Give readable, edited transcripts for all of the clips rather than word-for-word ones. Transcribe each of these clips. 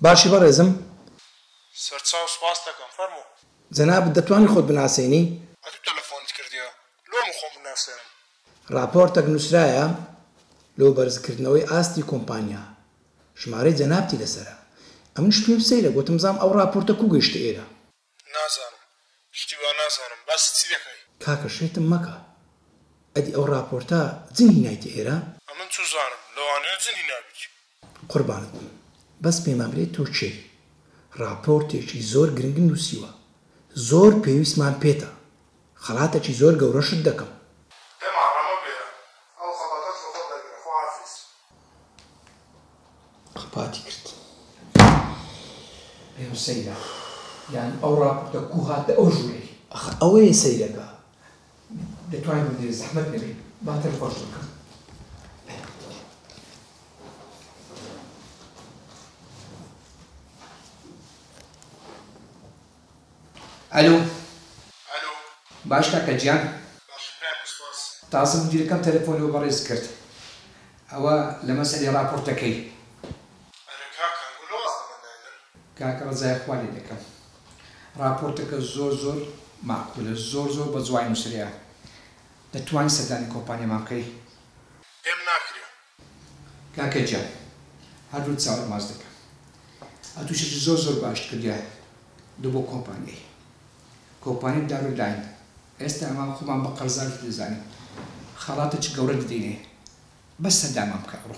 باشی بەڕێزم؟ سەرچاو سوپاست دەکەم، فەرموو. جەنابت دەتوانی خۆت بناسێنی؟ ئەتوو تەلەفۆنت کردیە لۆ من خۆم بناسێنم؟ ڕاپۆرتەک نوسرایە لۆ بەرزکردنەوەی ئاستی کۆمپانیا ژمارەی جەنابتی لەسەرە ئەمنش پێم سەیرە گۆتم بزانم ئەو ڕاپۆرتە کو گەیشتە ئێرە. نازانم شتی وا نازانم باسی چی دەکەی؟ کاکە شێتم مەکە ئەدی ئەو ڕاپۆرتە جن هینایتە ئێرە؟ ئەمن چوزانم لەوانەیە جن هینابیتی. قوربانت بم بەس پێمان بلێ تۆ کێی؟ ڕاپۆرتێکی زۆر گرنگم نوسیوە زۆر پێویستمان پێتە خەڵاتەکی زۆر گەورەشت دەکەم. پێمان ڕەمە بێرە ئەو خەڵاتەش لە خۆت دەربێنە خواحافیز. قەپاتی کرد. پێم سەیرە یان ئەو ڕاپۆرتە کوو هاتە ئەو ژوورەی. ئەخ ئەوەیە سەیرەکە. دەتوانی بمدەی زەحمەت نەبێ با تەلەفۆنش بکەم. ئەلۆ. ئەلۆ. باش کاکە گیان. باشم براکەم سوپاس. تازە مدیرەکەم تەلەفۆنی بۆ بەڕێز کرد ئەوە لە مەسەلەی ڕاپۆرتەکەی. ئەرێ کاکە ئەنگۆ لۆ واز لە من ناینن؟ کاکە ڕەزای خوا لێ دەکەم ڕاپۆرتەکە زۆر زۆر مەعقولە زۆر زۆر بە جوانی نوسرایە دەتوانی سەردانی کۆمپانیامان بکەی؟ پێم ناکرێ. کاکە گیان هەردوو چاوت ماچ دەکەم ئەتوو شتێکی زۆر زۆر باشت کردیە دو بۆ کۆمپانیای کۆمپانیای دارو لاین ئێستا ئەمان خۆمان بە قەرزارت دەزانین خەڵاتێکی گەورەت دەدەینێ بەس سەردانمان بکە ئەڕۆ.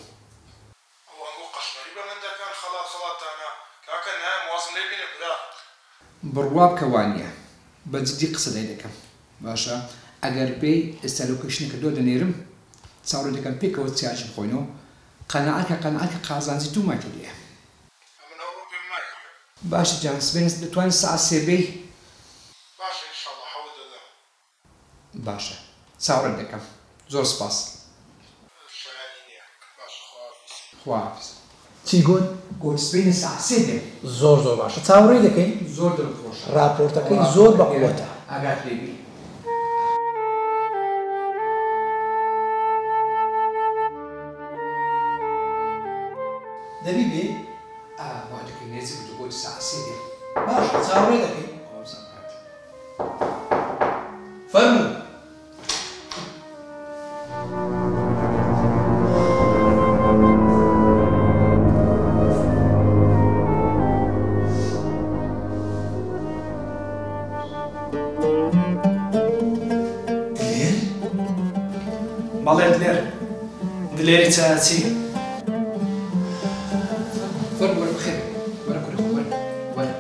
ئەوە ئەنگۆ قەشمەری بە من دەکەن خەڵات خەڵاتتانە کاکە نایەم وازم لێ بینە برا. بڕوا بکە وانیە بە جدی قسە لای دەکەم باشە ئەگەر بێی ئێستا location ەکە دۆ دەنێرم چاوەڕێ دەکەم پێکەوە چایەکی بخۆینەوە قەناعەت کە قەناعەت کە قازانجی دوومان تێدایە. ئەمن ئەوڕۆ پێم ناکرێ. باشە جان سبەینێ دەتوانی سەعات سێ بێی؟ باشە ئینشاڵا حەوت دەدەم. باشە چاوەڕێت دەکەم زۆر سپاس. شایانی نیە باشە خواحافیز. خواحافیز. چی گوت؟ گوت سبەینێ سەعات سێ دێم. زۆر زۆر باشە چاوەڕێی دەکەین. زۆر دڵم خۆشە. ڕاپۆرتەکەی زۆر بە قوەتە. ئاگات لێ بی. دەبی بێی؟ ئا وادەکەی نێزیک بوو گوتی سەعات سێ دێم. باشە چاوەڕێ دەکەین. وابزانم هات. فەرموو. دلێر؟ بەڵێ دلێر، دلێری چایەچی. فەرموو وەرە بەخێر بێی، وەرە کوڕی خۆم وەرە، وەرە.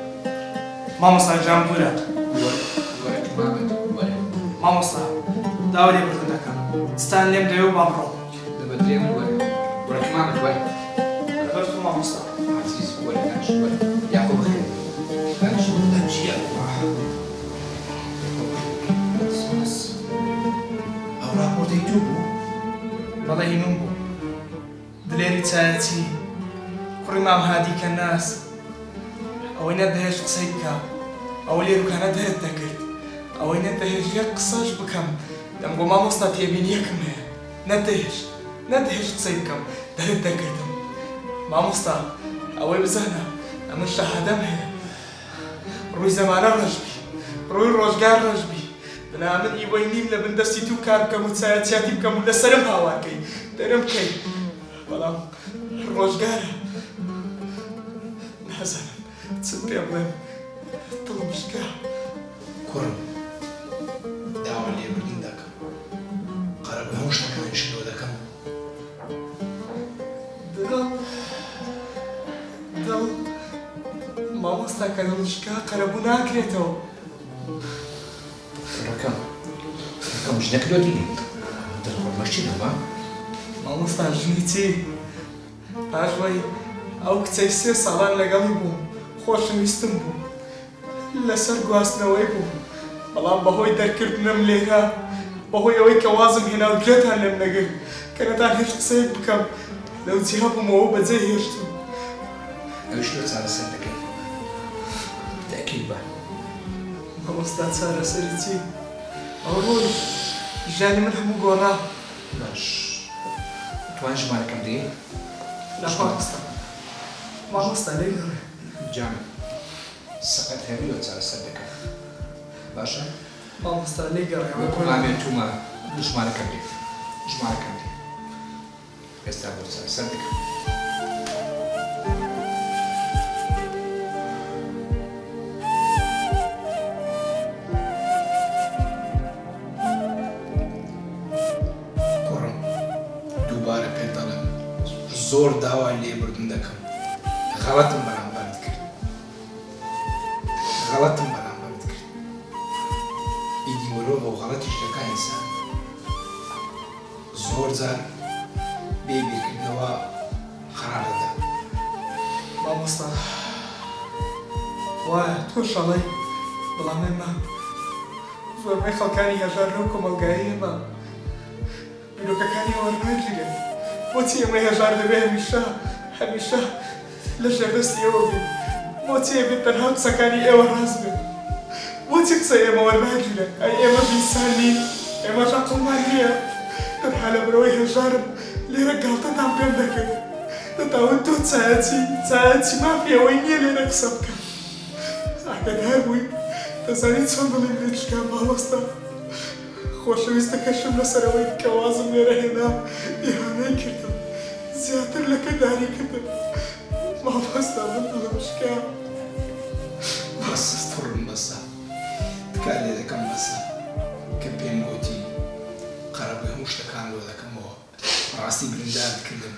مامۆستا گیان بورە. وەرە، وەرە مامەد، وەرە. مامۆستا داوای لێبوردن دەکەم، چتان لێم دەوێ و با بڕۆم. دەبە دلێ من وەرە، وەرە مامەد وەرە. لەبەر تۆ مامۆستا. عەزیز وەرە دانیش وەرە. یاخۆ بەخێر بێی. دانیش. چییە؟ سپاس. ئەو ڕاپۆرتەی تۆ بوو؟ بەڵێ هی من بوو. دلێری چایەچی، کوڕی مام هادی کەناس، ئەوەی نەتدەهێشت قسەی بکا، ئەوەی لێروکانە دەرت دەکرد، ئەوەی نەتدەهێشت یەک قسەش بکەم، دەمگۆ مامۆستا تێبینییەکم هەیە، نەتدەهێشت، نەتدەهێشت قسەی بکەم، دەرت دەکردم. مامۆستا ئەوەی بزانە ئەمن شەهادەم هەیە. ڕووی زەمانە ڕەش بی، ڕووی ڕۆژگار ڕەش بی، بنا من ئیوەی نیم لە بن دەستی تو کار بکەم و چایەچیاتی بکەم و لەسەرم هاوار کەی، دەرم کەی، بەڵام ڕۆژگارە نازانم چت پێ بڵێم دڵم شکا. کوڕم داوا لێبوردن دەکەم قەرەبووی هەموو شتەکانیشت لۆ دەکەم. دڵ دڵ مامۆستا کە دڵ شکا قەرەبوو ناکرێتەوە. کوڕەکەم کوڕەکەم ژنەکە لۆ دینی دڵخۆش مەشتی نەما. مامۆستا ژنی چی؟ پاش وەی ئەو کچەی سێ ساڵان لەگەڵی بووم خۆشەویستم بوو لەسەر گواستنەوەی بووم بەڵام بەهۆی دەرکردنم لێرە بەهۆی ئەوەی کە وازم هێنا و گوێتان لێم نەگرت کە نەتان هێشت قسەیەک بکەم لەو جیا بوومەوە و بەجێی هێشتم. ئەویش لۆ چارەسەر دەکەین تەئکید بە. مامۆستا چارەسەری چی؟ ئەو ڕۆیشت ژیانی من هەموو گۆڕا. باش توانی ژمارەکەم دەی؟ نا مامۆستا مامۆستا لێی گەڕێ. جان سەقەت هەبیوە چارەسەر دەکەم باشە؟ مامۆستا لێی گەڕێ وەکو مامێ تومە ژمارەکەم دێ ژمارەکەم دێ ئێستا بۆ چارەسەر دەکەم. کوڕم دووبارە پێت دەڵێم زۆر داوای لێبوردن دەکەم غەڵەتم بەرامبەرت کرد غەڵەتم بەرامبەرت کرد ئیدی مرۆڤە و غەڵەتیش دەکا ئینسان زۆر جار بێ بیرکردنەوە قەرار دەدا. مامۆستا وایە تۆش ئەڵێی بەڵام ئێمە زۆربەی خەڵکانی هەژار لەو کۆمەڵگایەی ئێمە بیرۆکەکانی وەرناگیرێن بۆچی ئێمەی هەژار دەبێ هەمیشە هەمیشە لە ژێردەستی ئێوە بین بۆچی ئەبێ تەنها قسەکانی ئێوە ڕاست بێت بۆچی قسەی ئێمە وەرناگیرێن ئەی ئێمەش ئینسان نین ئێمەش عەقڵمان نییە تەنها لەبەرئەوەی هەژارم لێرە گاڵتەتان پێم دەکرد دەتاوت تۆ چایەچی چایەچی مافی ئەوەی نییە لێرە قسە بکات ئاگادار بووی دەزانی چۆن دڵی منت شکا مامۆستا خۆشەویستەکەشم لەسەر ئەوەی کە وازم لێرە هێنا ئیهانەی کردم زیاتر لەکەداری کردم مامۆستا من دڵم شکا. بەسە کوڕم بەسە تکات لێ دەکەم بەسە کە پێم گۆتی قەرەبووی هەموو شتەکان لۆ دەکەمەوە بەڕاستی بریندارت کردم.